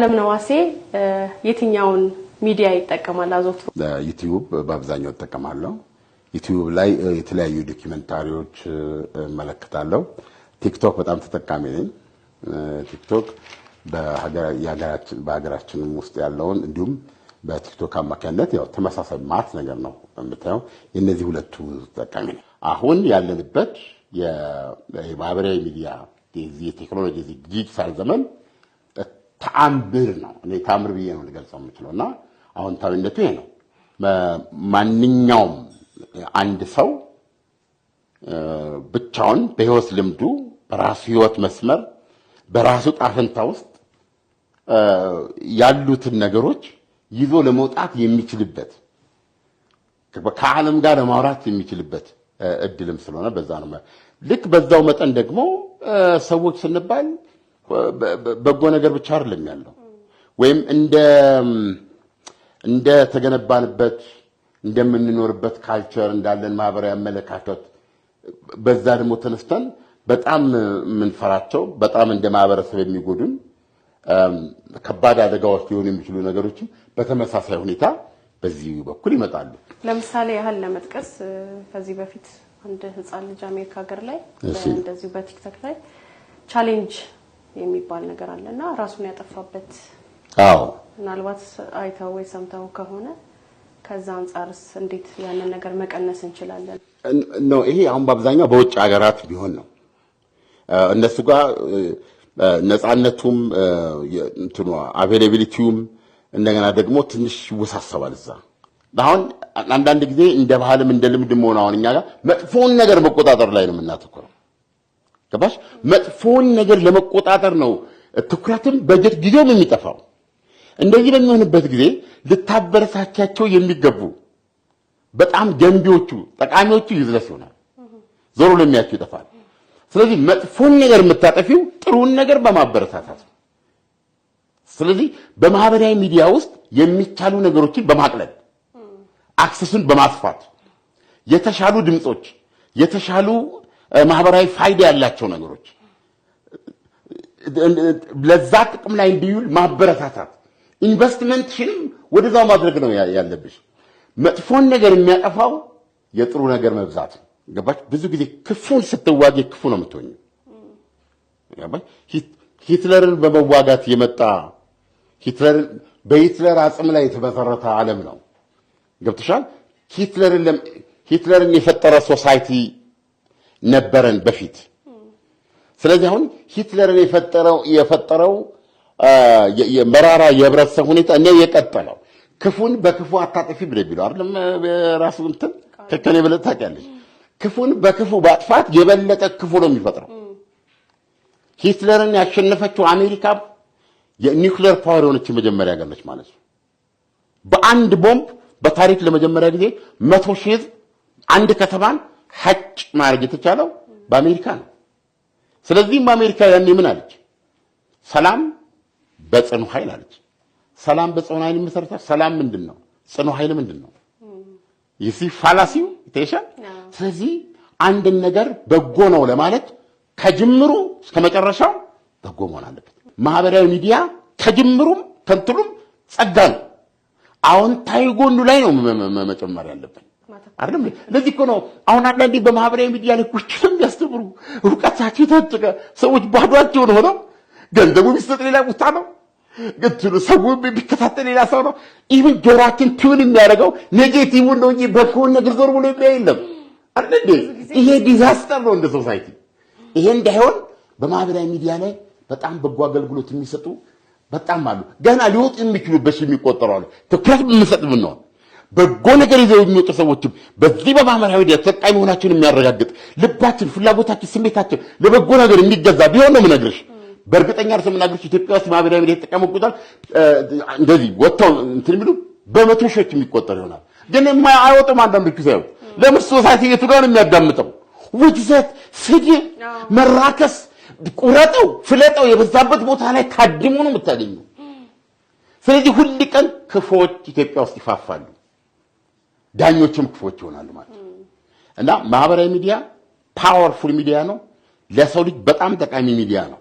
አለምነህ ዋሴ የትኛውን ሚዲያ ይጠቀማል አዘውትሮ? ዩቲዩብ በአብዛኛው እጠቀማለሁ። ዩቲዩብ ላይ የተለያዩ documentary ዎች እመለከታለሁ። ቲክቶክ በጣም ተጠቃሚ ነኝ። ቲክቶክ በሀገራችንም ውስጥ ያለውን እንዲሁም በቲክቶክ አማካኝነት ያው ተመሳሳይ ማት ነገር ነው የምታየው። የእነዚህ ሁለቱ ተጠቃሚ ነኝ። አሁን ያለንበት የማህበራዊ ሚዲያ የቴክኖሎጂ ዲጂታል ዘመን ተአምር ነው። እኔ ተአምር ብዬ ነው ልገልጸው የምችለው እና አዎንታዊነቱ ይሄ ነው። ማንኛውም አንድ ሰው ብቻውን በህይወት ልምዱ፣ በራሱ ህይወት መስመር፣ በራሱ ጣፈንታ ውስጥ ያሉትን ነገሮች ይዞ ለመውጣት የሚችልበት፣ ከዓለም ጋር ለማውራት የሚችልበት እድልም ስለሆነ በዛ ነው። ልክ በዛው መጠን ደግሞ ሰዎች ስንባል በጎ ነገር ብቻ አይደለም ያለው፣ ወይም እንደ ተገነባንበት፣ እንደምንኖርበት culture፣ እንዳለን ማህበራዊ አመለካከት በዛ ደግሞ ተነስተን በጣም የምንፈራቸው፣ በጣም እንደ ማህበረሰብ የሚጎዱን ከባድ አደጋዎች ሊሆኑ የሚችሉ ነገሮችም በተመሳሳይ ሁኔታ በዚህ በኩል ይመጣሉ። ለምሳሌ ያህል ለመጥቀስ ከዚህ በፊት አንድ ህፃን ልጅ አሜሪካ ሀገር ላይ እንደዚሁ በቲክቶክ ላይ challenge የሚባል ነገር አለ እና ራሱን ያጠፋበት፣ ምናልባት አይተው ወይ ሰምተው ከሆነ፣ ከዛ አንጻርስ እንዴት ያንን ነገር መቀነስ እንችላለን? ነው፣ ይሄ አሁን በአብዛኛው በውጭ ሀገራት ቢሆን ነው። እነሱ ጋር ነፃነቱም እንትኑ availability ውም እንደገና ደግሞ ትንሽ ይወሳሰባል። እዛ አሁን አንዳንድ ጊዜ እንደ ባህልም እንደ ልምድም ሆነ አሁን እኛ ጋር መጥፎውን ነገር መቆጣጠር ላይ ነው የምናተኩረው። ገባሽ? መጥፎውን ነገር ለመቆጣጠር ነው ትኩረትም በጀት ጊዜውም የሚጠፋው። እንደዚህ በሚሆንበት ጊዜ ልታበረታቻቸው የሚገቡ በጣም ገንቢዎቹ፣ ጠቃሚዎቹ useless ይሆናል። ዞሮ ለሚያቸው ይጠፋል። ስለዚህ መጥፎን ነገር የምታጠፊው ጥሩን ነገር በማበረታታት ነው። ስለዚህ በማህበራዊ ሚዲያ ውስጥ የሚቻሉ ነገሮችን በማቅለል፣ access ኡን በማስፋት፣ የተሻሉ ድምጾች፣ የተሻሉ ማህበራዊ ፋይዳ ያላቸው ነገሮች ለዛ ጥቅም ላይ እንዲውል ማበረታታት፣ ኢንቨስትመንትሽንም ወደዛው ማድረግ ነው ያለብሽ። መጥፎን ነገር የሚያጠፋው የጥሩ ነገር መብዛት ነው። ገባች? ብዙ ጊዜ ክፉን ስትዋጊ ክፉ ነው የምትሆኚው። ገባች? ሂትለርን በመዋጋት የመጣ፣ ሂትለርን በሂትለር አጽም ላይ የተመሰረተ ዓለም ነው። ገብቶሻል? ሂትለርን የፈጠረ society ነበረን በፊት። ስለዚህ አሁን ሂትለርን የፈጠረው መራራ የህብረተሰብ ሁኔታ ነው የቀጠለው። ክፉን በክፉ አታጥፊ ብለ ቢለው አይደለም ራሱ እንትን ከከኔ በለጥ ታውቂያለሽ። ክፉን በክፉ ማጥፋት የበለጠ ክፉ ነው የሚፈጥረው። ሂትለርን ያሸነፈችው አሜሪካ የ nuclear power የሆነች የመጀመሪያ ሀገር ነች ማለት ነው። በአንድ ቦምብ በታሪክ ለመጀመሪያ ጊዜ 100,000 ህዝብ፣ አንድ ከተማን ሀጭ ማድረግ የተቻለው በአሜሪካ ነው። ስለዚህም አሜሪካ ያኔ ምን አለች? ሰላም በጽኑ ኃይል አለች። ሰላም በጽኑ ኃይል ይመሰረታል። ሰላም ምንድን ነው? ጽኑ ኃይል ምንድን ነው? ይሲ fallacy ው ይታይሻል። ስለዚህ አንድን ነገር በጎ ነው ለማለት ከጅምሩ እስከ መጨረሻው በጎ መሆን አለበት። ማህበራዊ ሚዲያ ከጅምሩም ከእንትኑም ጸጋ ነው። አዎንታዊ ጎኑ ላይ ነው መጨመር ያለብን አይደለም። ለዚህ እኮ ነው አሁን አንዳንዴ በማህበራዊ ሚዲያ ላይ ቁጭ የሚያስተምሩ እውቀታቸው የታጨቀ ሰዎች ባዷቸውን ሆነው፣ ገንዘቡ ቢሰጥ ሌላ ቦታ ነው፣ እንትኑ ሰው ቢከታተል ሌላ ሰው ነው። Even ጆሮአችን tune የሚያደርገው negative ነው እንጂ በጎን ነገር ዞር ብሎ የሚያይ የለም። አይደል? ይሄ disaster ነው እንደ society። ይሄ እንዳይሆን በማህበራዊ ሚዲያ ላይ በጣም በጎ አገልግሎት የሚሰጡ በጣም አሉ። ገና ሊወጡ የሚችሉ በሺ የሚቆጠሩ አሉ። ትኩረት የምንሰጥ ብንሆን፣ በጎ ነገር ይዘው የሚወጡ ሰዎችም በዚህ በማህበራዊ ሚዲያ ተጠቃሚ መሆናቸውን የሚያረጋግጥ ልባችን፣ ፍላጎታችን፣ ስሜታችን ለበጎ ነገር የሚገዛ ቢሆን ነው የምነግርሽ። በእርግጠኛ ነው የምናገርሽ። ኢትዮጵያ ውስጥ ማህበራዊ ሚዲያ የተጠቀሙ ቁጥር እንደዚህ ወጥተው እንትን የሚሉ በመቶ ሺዎች የሚቆጠር ይሆናል። ግን አይወጡም። አንዳንዶቹ ሳይሆን ለምን society የቱ ጋር ነው የሚያዳምጠው? ውግዘት፣ ስድብ፣ መራከስ፣ ቁረጠው ፍለጠው የበዛበት ቦታ ላይ ታድሞ ነው የምታገኘው። ስለዚህ ሁል ቀን ክፉዎች ኢትዮጵያ ውስጥ ይፋፋሉ፣ ዳኞችም ክፉዎች ይሆናሉ ማለት ነው። እና ማህበራዊ ሚዲያ powerful ሚዲያ ነው። ለሰው ልጅ በጣም ጠቃሚ ሚዲያ ነው።